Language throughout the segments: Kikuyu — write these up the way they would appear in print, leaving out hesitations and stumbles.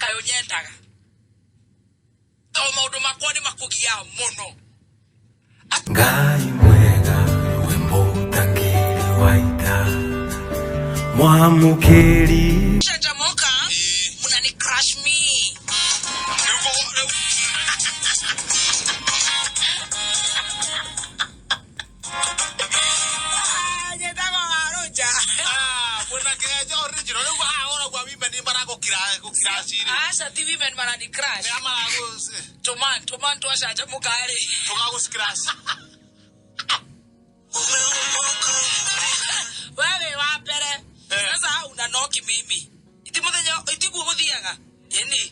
Kaĩ ũnyendaga tondũ maũndũ makwa nĩ makũgiaga mũno. Ngai mwega we mũtangĩri wa ita mwamũkĩri. Canjamũka, mũnani crush me. Rĩu rĩu Ah, nyendagwo Warũnja. Ah, mwena kĩhenjo original rĩu haha ũraigua women maragũkira gũkira ciri. Aca, ti women marani crush. Nĩa maragũ Tũman tũman twacanjamũka rĩ. Tũgagũ scratch. We wĩ wa mbere. Eh. Sasa unanoki mimi iti muthenya itiguo guthiaga ini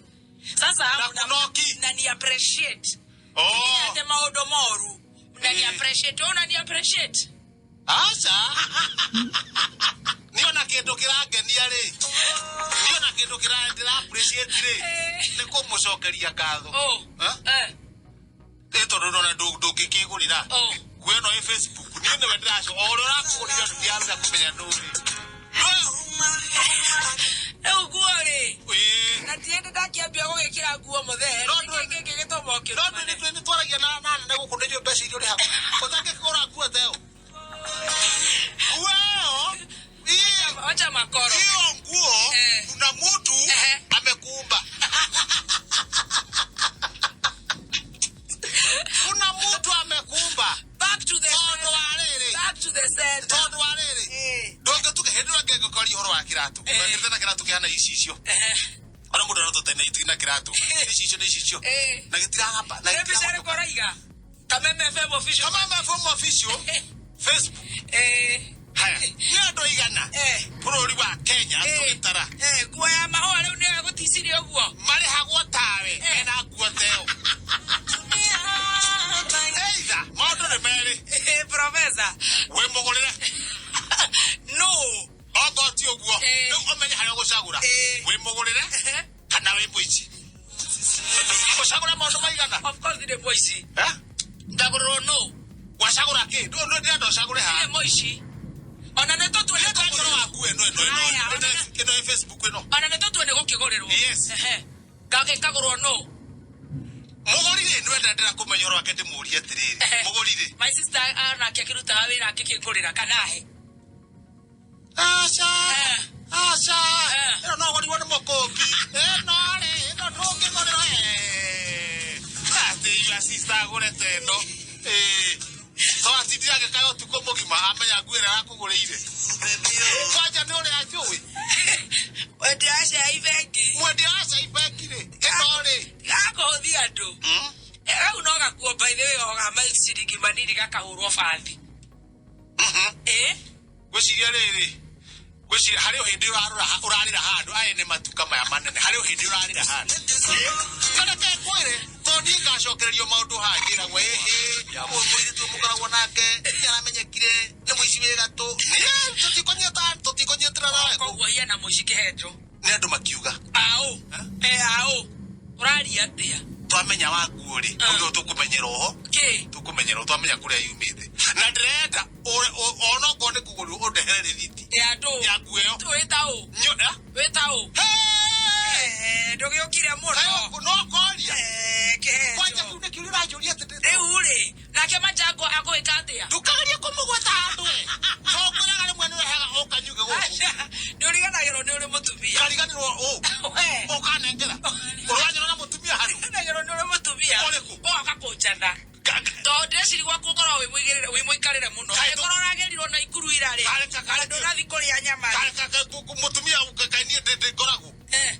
sasa. Na kunoki. Na ni appreciate. Oh. Ate maundu moru na ni Eh. appreciate, una ni appreciate. Aca. Niĩ ona kĩndũ kĩrangenia rĩ. Niĩ ona kĩndũ kĩra ndĩra appreciate rĩ. Eh. Nĩ kũmũcokeria ngatho. Oh. Eh? Eh. Ĩ tondũ ndona ndũngĩkĩgũrĩra. Oh. Nguo ĩno ĩ Facebook. Niĩ nĩwe ndĩraco. O ũrĩa ũrakũgũrĩra ndũngĩarũra kũmenya nũ rĩ. Rĩu nguo rĩ, Ĩĩ. na ti hĩndĩ ndakĩambia gũgĩkĩra nguo mũthee. No, nĩkĩ gĩkĩ gĩtũma No ũkĩrumane? nĩ twaragia na nene gũkũ nĩ njũĩ mbeca iria ũrĩhagwo. Ũtangĩkĩgũra nguo ta ĩyo. Nguo ĩyo. Ĩĩ. Wacha makoro. Hiyo nguo Eh. kuna mtu Ehe. amekuumba. Kuna mtu amekuumba. Back to the Tondũ wa rĩrĩ. Back to the center. Tondũ wa rĩrĩ. Eh. Ndũngĩtuke hĩndĩ ĩrĩa ngĩkoria ũhoro wa kĩratũ. Eh. Wekĩrĩte na kĩratũ kĩhana icicio. Eh. Ona mũndũ aratũte na kĩratũ. Icicio nĩ icicio. Eh. Na gĩtirahamba. Na Nĩ mbica ĩrĩkũ gĩtirahotũka. ũraiga? Kameme FM official. Kameme FM official. Facebook. Eh. Haya. Nĩ andũ aigana. Eh. Bũrũri wa Kenya Eh. tũgĩtara. Eh, nguo ya mahũa rĩu nĩyo ĩgũticirie ũguo. Marĩhagwo tawe Eh. mena nguo teo. Either maũndũ nĩ merĩ. Eh, professor. Wĩ mũgũrĩre. No. Okorwo ti ũguo Eh. rĩu ũmenye harĩa ũgũcagũra. Eh. Wĩ mũgũrĩre kana wĩ mũici. Ũcagũra maũndũ maigana. Of course ndĩ mũici. Eh? Ndagũrĩrwo no. Wacagũra kĩ? Ndĩrenda ũcagũre haha. Ndirĩ mũici. Ona nĩ tũtue nĩ Ndĩrenda ũhoro kũgũrĩrwo. wa nguo ĩno ĩno ĩno Haya, ĩno ĩ Facebook ĩno. Ona nĩ tũtue nĩ gũkĩgũrĩrwo. Yes. Ehe. Gagĩkagũrwo no. Mũgũri rĩ nĩwe ndĩrenda kũmenya ũhoro wake ndĩmũrie atĩrĩrĩ. Ehe. Mũgũri rĩ. My sister anake akĩrutaga wĩra angĩkĩngũrĩra kana he. Aca. Eh. Aca. Eh. Ĩno no ũgũrirwo nĩ mũkũmbi. Ĩno rĩ ĩno ndũngĩgũrĩrwo. Eh. Atĩ your sister agũre ta ĩno. Eh. To atindire agĩkaya ũtukũ mũgima amenya nguo ĩrĩa arakũgũrĩire. Kwanja nĩ ũrĩa njũĩ. Wendia wa cai bengi. Mwendia wa cai bengi rĩ. Ĩno rĩ. Gakũhũthia andũ. Hmm? Kau no gakuo by the way o ga maciringi manini gakahũrwo bathi. Mhm. Eh? Ngwĩciria rĩrĩ ngwĩciria harĩ o hĩndĩ ũrarora ũrarĩra handũ aya nĩ matuka maya manene harĩ o hĩndĩ ũrarĩra handũ kana ke ngwĩre tondũ niĩ ngacokererio maũndũ haha njĩragwo ĩhĩ ũyũ mũirĩtu ũyũ mũkoragwo nake nĩ aramenyekire nĩ mũici wĩ gatũ. Niĩ tũtikũnyitĩra nawe kũu. Koguo hiana mũici kĩhenjo. Nĩ andũ makiuga. Aũ. Eh, aũ. Ũraria atĩa? Twamenya wa nguo rĩ Ah. ũndũ tũkũmenyera oho. Kĩ? Tũkũmenyera oho, twamenya kũrĩa yumĩte na ndĩrenda onokorwo nĩ kũgũrĩrwo ũndehere rĩthiti Ya ndũ. ya nguo ĩyo. Wĩta ũ? Nyona. Wĩta ũ? Hey! Eh, ndũgĩũkire mũno. Kaĩ no koria. Eh, Kwanja kĩhenjo. kĩu nĩkĩo ũranjũria atĩ Rĩu rĩ, nake Majango agwĩka atĩa? Ndũkagerie kũmũgweta handũ we. To ngwĩraga rĩmwe nĩ ũrehaga ũkanyuge gũkũ. Aca, nĩ ũriganagĩrwo nĩ ũrĩ mũtumia. Kariganĩrwo ũ. We. Ũkanengera. Ũranyona na mũtumia handũ. Ũriganagĩrwo nĩ ũrĩ mũtumia. Ũrĩkũ? Ũgoka kũnjatha. Tondũ ndĩreciria gwaku ũkoragwo wĩ mũikarĩre mũno. Kaĩ Angĩkorwo ũragĩrirwo na ikuru ira rĩ, Kaĩ ndũrathiĩ kũrĩa nyama rĩ. Mũtumia kaĩ niĩ ndĩ ngoragwo. Eh,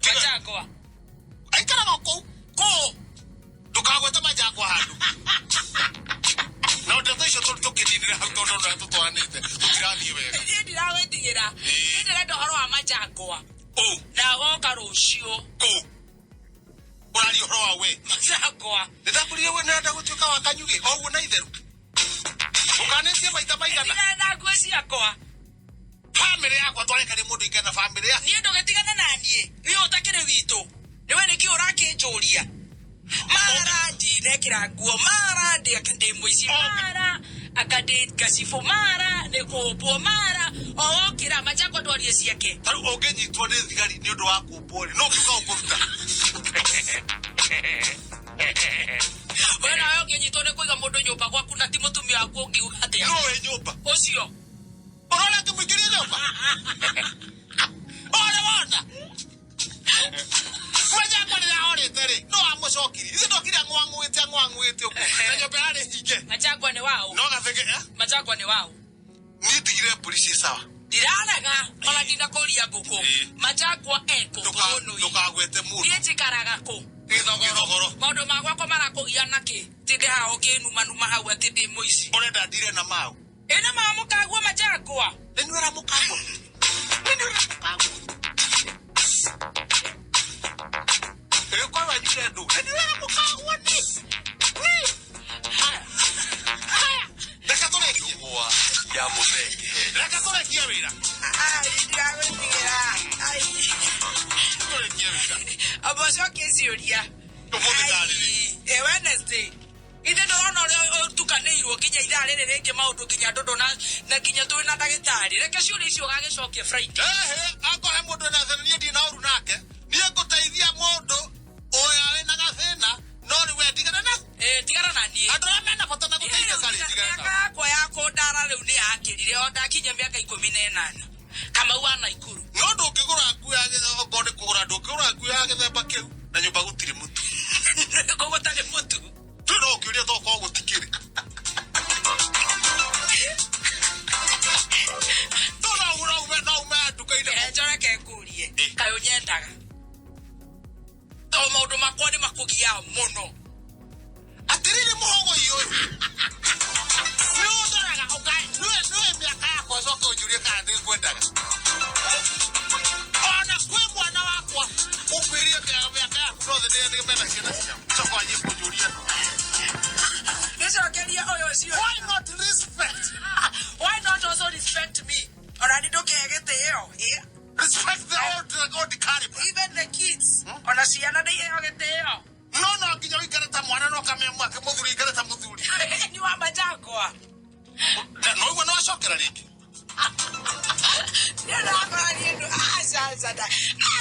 Majangwa. Aikaraga kũu. Kũ? Ndũkagwete Majangwa handũ. Na ndeto icio tũkĩninĩra hau tondũ ũrĩa tũtwaranĩte tũtirathiĩ wega. Niĩ ndiragwĩtigĩra. Ĩĩ. Niĩ ndĩrenda ũhoro wa Majangwa. Ũ. Na agoka rũciũ. Kũ? Ũraria ũhoro wa we. Majangwa. Nĩndakũrire we nĩrenda gũtuĩka wa kanyugĩ o ũguo na itherũ. Ũkanĩtie maita maigana. Ndigana na nguo ciakwa. Bamĩrĩ yakwa twarekania mũndũ aikare na bamĩrĩ ya. Niĩ ndũgĩtigane na niĩ. Niĩ ũtakĩrĩ witũ. Nĩwe nĩkĩ ũrakĩnjũria? Mara ndinekĩra nguo, mara ndĩ mũici, mara aka ndĩ ngacibũ, mara nĩ kũmbwo, mara o wokĩra Majangwa. Mũndũ arie ciake. Ta rĩu ũngĩnyitwo nĩ thigari nĩ ũndũ wa kũmbwo rĩ, no ũngĩũka gũkũruta. We nawe ũngĩnyitwo nĩ kũiga mũndũ nyũmba gwaku na ti mũtumia waku ũngiuga atĩa? No wĩ nyũmba. Ũcio. Ũrona ngĩmũingĩria nyũmba? Ore wona. Machakwa rĩrĩa orĩte rĩ, no amũcokirie. Ithe ndokire ang'wang'wĩte ang'wang'wĩte ũguo. Na nyũmba yarĩ hinge. Machakwa nĩ waũ? No gathenge, eh? Machakwa nĩ waũ? Niĩ ndigire mbũri ciĩ sawa. Ndirarega ona ndinakũria ngũkũ. Ĩĩ. Machakwa ekũ? Ũnũi. Ndũkagwete mũndũ. Niĩ njikaraga kũ? Gĩthogoro. Maũndũ ma gwakwa marakũgia nakĩ? Tinde haha ũkĩnumanuma hau atĩ ndĩ mũici. Ũrenda ndire na mau. Ĩno ma mũkagua Machakwa. Nĩ nĩ ũramũkagwo. Nĩ nĩ ũramũkagwo. Ĩgĩkorwo wanyuire ndũ. Nĩ nĩ ũramũkagwo nĩ. Nĩ. Haya. Haya. Reke tũrĩkie. Ndũgwa ya mũthenge. Reke tũrĩkie wĩra. Ai, ndiragwĩtigĩra. Ai. Tũrĩkie wĩra. Amba ũcokie ciũria. Ũmũthĩ ndarĩrĩ. Ĩ Wednesday. Ithe ndũrona ũrĩa ũtukanĩirwo nginya ithaa rĩrĩ rĩngĩ maũndũ nginya ndũndũ na nginya twĩ na ndagĩtarĩ. Reke ciũria icio ũgagĩcokia Friday. Ehe, akorwo he mũndũ wĩna thĩna niĩ ndirĩ na ũru nake. Niĩ ngũteithia mũndũ ũrĩa wĩna gathĩna no rĩu we ndigana na Ĩ, tigana na niĩ. andũ arĩa mena bata na gũteithĩka rĩ tigana Mĩaka nao. yakwa ya kũndara rĩu nĩ yakĩrire o ndakinyia mĩaka 18. Kamau wa Naikuru. No ndũngĩgũra nguo ya okorwo nĩ kũgũra ndũngĩgũra nguo ya gĩthemba kĩu na nyũmba gũtirĩ mũtu. Kũ gũtarĩ mũtu. Twĩ no ũkĩũria tokorwo gũtikĩrĩ. No no ume no ume nduka-inĩ. Njoreke ngũrie. Ĩ. Kaĩ ũnyendaga? Tondũ maũndũ makwa nĩ makũgiaga mũno. Atĩrĩrĩ mũhogoi ũyũ. Nĩ ũndoraga nĩwe nĩwe mĩaka yakwa ũcoke ũnjũrie kana nĩ ngwendaga. Ona kwĩ mwana wakwa ũkwĩrie mĩaka yaku no thĩ nĩ mena ciana ciao. Ũcoke wanjie kũnjũria. Gĩcokerie ũyũ ũcio. Why not respect? Why not also respect me? Ona nĩ ndũkĩhe gĩtĩo. Ĩ. Respect the old caliber. Even the kids. Ona ciana nĩ iheo gĩtĩo. No no nginya ũikare ta mwana no kamĩa mwake mũthuri aikare ta mũthuri. Nĩ wa Machakwa. No ũguo nĩ wacokera rĩngĩ. Niĩ ndakora niĩ ndũ aca aca nda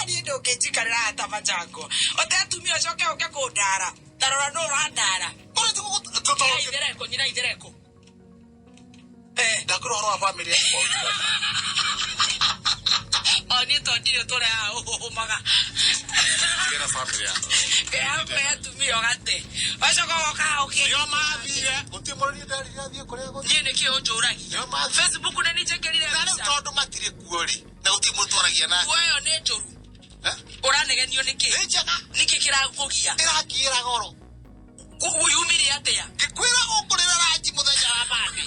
niĩ ndũngĩnjikarĩra haha ta Machakwa. Ũte atumia ũcoke ũke kũndara. Ta rora nũ ũrandara. Ũrĩa ti Nyina ithereko, nyina ithereko. Eh. Ndakwĩra ũhoro wa bamĩrĩ yakwa. O niĩ to ndirĩ ũtũre haha ũhũhũmaga. Tigana bamĩrĩ yakwa. Ke atumia ũgate. Wacoka ũgoka haha ũkĩ. Nĩo mathire. Gũtirĩ mũrori nderire athiĩ kũrĩa gũthiĩ. Niĩ nĩkĩĩ ũnjũragia? Nĩo mathire. Facebook nĩ njĩkĩrire Na rĩu mbica. tondũ matirĩ kuo rĩ, na gũtirĩ mũndũ twaragia nake. Nguo ĩyo nĩ njũru. Eh? Ũranegenio nĩkĩ? Nĩ njega. Nĩkĩ kĩrakũgia? Ĩrangiĩra goro. Yumire atĩa? Ngĩkwĩra ũngũrĩre ranji mũthenya wa Monday.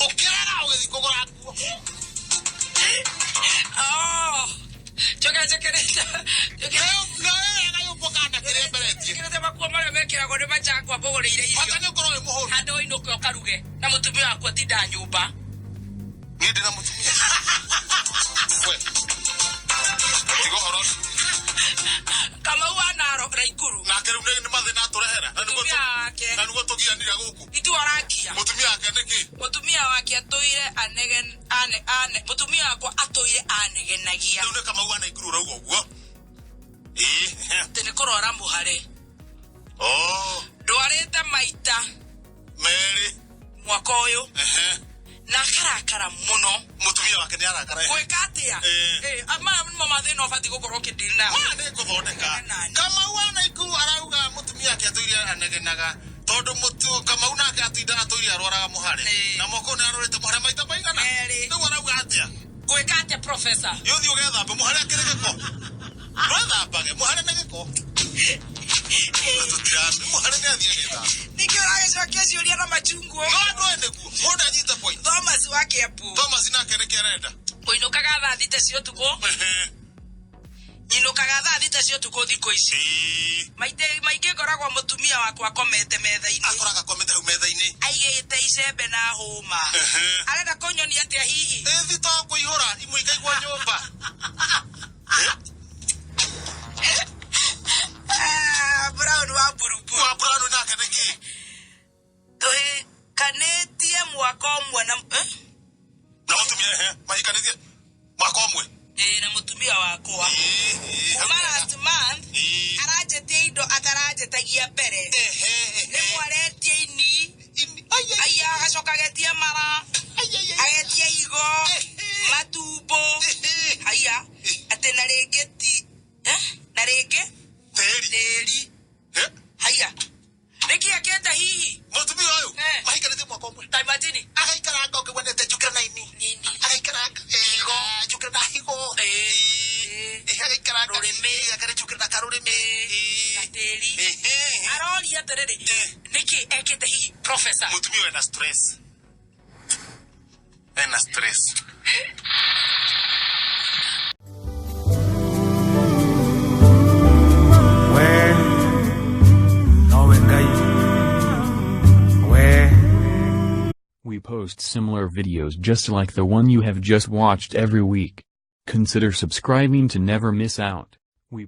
Ũkĩrega ũgĩthiĩ kũgũra nguo. Oh. Njoke njĩkĩrĩte. Na wega yũmbũ kana kĩrĩa mberetie. Njĩkĩrĩte makuo marĩa mekĩragwo nĩ Machakwa ngũgũrĩire Bata irio. nĩ ũkorwo wĩ mũhũnu. Handũ ũinũke ũkaruge na mũtumia waku atinda nyũmba. Niĩ ndĩ na mũtumia. We. Tiga ũhoro ũcio. Kamau wa Narok Naikuru. Nake rĩu nĩ mathĩna atũrehera. Na nĩguo Mũtumia wake. na nĩguo tũgianire gũkũ. Itu arakia. Mũtumia wake nĩkĩ? Mũtumia wake atũire anegen ane ane mũtumia wakwa atũire anegenagia. Rĩu nĩ Kamau wa Naikuru ũrauga ũguo. Ĩĩ. Atĩ nĩ kũrwara mũhare. Oh. Ndwarĩte maita Merĩ. mwaka ũyũ Ehe. na akarakara mũno. Mũtumia wake nĩ arakara. Gwĩka atĩa? Ĩĩ. Maya nĩmo mathĩna ũbatiĩ gũkorwo ũkĩndiri namo. Maya nĩ ngũthondeka. Nani? Kamau wa Naikuru arauga mũtumia wake atũire anegenaga tondũ mũtu Kamau nake atinda atũire arwaraga mũhare. Ĩĩ. Na mwaka ũyũ nĩ arwarĩte mũhare maita maigana. Merĩ. Rĩu arauga atĩa? Gwĩka atĩa professor? Nĩ ũthiĩ ũgethambe mũhare akĩrĩ gĩko. Ndwethambaga mũhare nĩ gĩko. Na tũtirambi mũhare nĩ athiĩ agĩthamba. Nĩkĩ ũragĩcokia ciũria na machungwa? No andũ aya nĩguo mũndũ anyite point. Thomas wa Kiambu. Thomas nake nĩkĩ arenda? Ũinũkaga thaa 6 cia ũtukũ. Ehe. Nyinũkaga thaa 6 cia ũtukũ thikũ ici. Ĩĩ. Maingĩ ngoragwo mũtumia wakwa akomete metha-inĩ. Akoraga akomete hau metha-inĩ. Aigĩte icembe na hũma. Ehe. Arenda kũnyonia atĩa hihi? Ĩ thito kũihũra imwe ikaigwo nyũmba. Ah, Brown wa buruburu. Wa Brown nake nĩkĩ? Tũhĩkanĩtie mwaka ũmwe na eh? Na mũtumia ehe, mahikanĩtie. Mwaka ũmwe. Ĩĩ, na mũtumia wakwa. Ĩĩ, ĩĩ, Kuma last month Ĩĩ. aranjetia indo ataranjetagia mbere. Ehe, ehe. Rĩmwe aretia ini. Ini- ai, ai, Aya, agacoka agetia mara. Ai, ai, ai. Agetia igo. Ehe. Matumbo. Ehe. Haya, atĩ na rĩngĩ ti eh? Na rĩngĩ Tĩri. tĩri. Eh, Haya, nĩkĩ akĩenda hihi? Mũtumia ũyũ Eh. mahikanĩtie mwaka ũmwe. Ta imagine. Agaikaranga ũkĩgua njũkĩra na ini. Ini. Agaikaranga. Higo. Njũkĩra na higo. Ĩĩ. Ĩĩ, agaikaranga. Rũrĩmĩ. Ĩĩ, akare njũkĩra na karũrĩmĩ. Ĩĩ. Ĩĩ. Gatĩri. Ehe. Aroria atĩrĩrĩ, Eh. nĩkĩ ekĩte hihi, professor? Mũtumia ũyũ ena stress. Ena stress. We nowe Ngai we. We post similar videos just like the one you have just watched every week. Consider subscribing to never miss out. We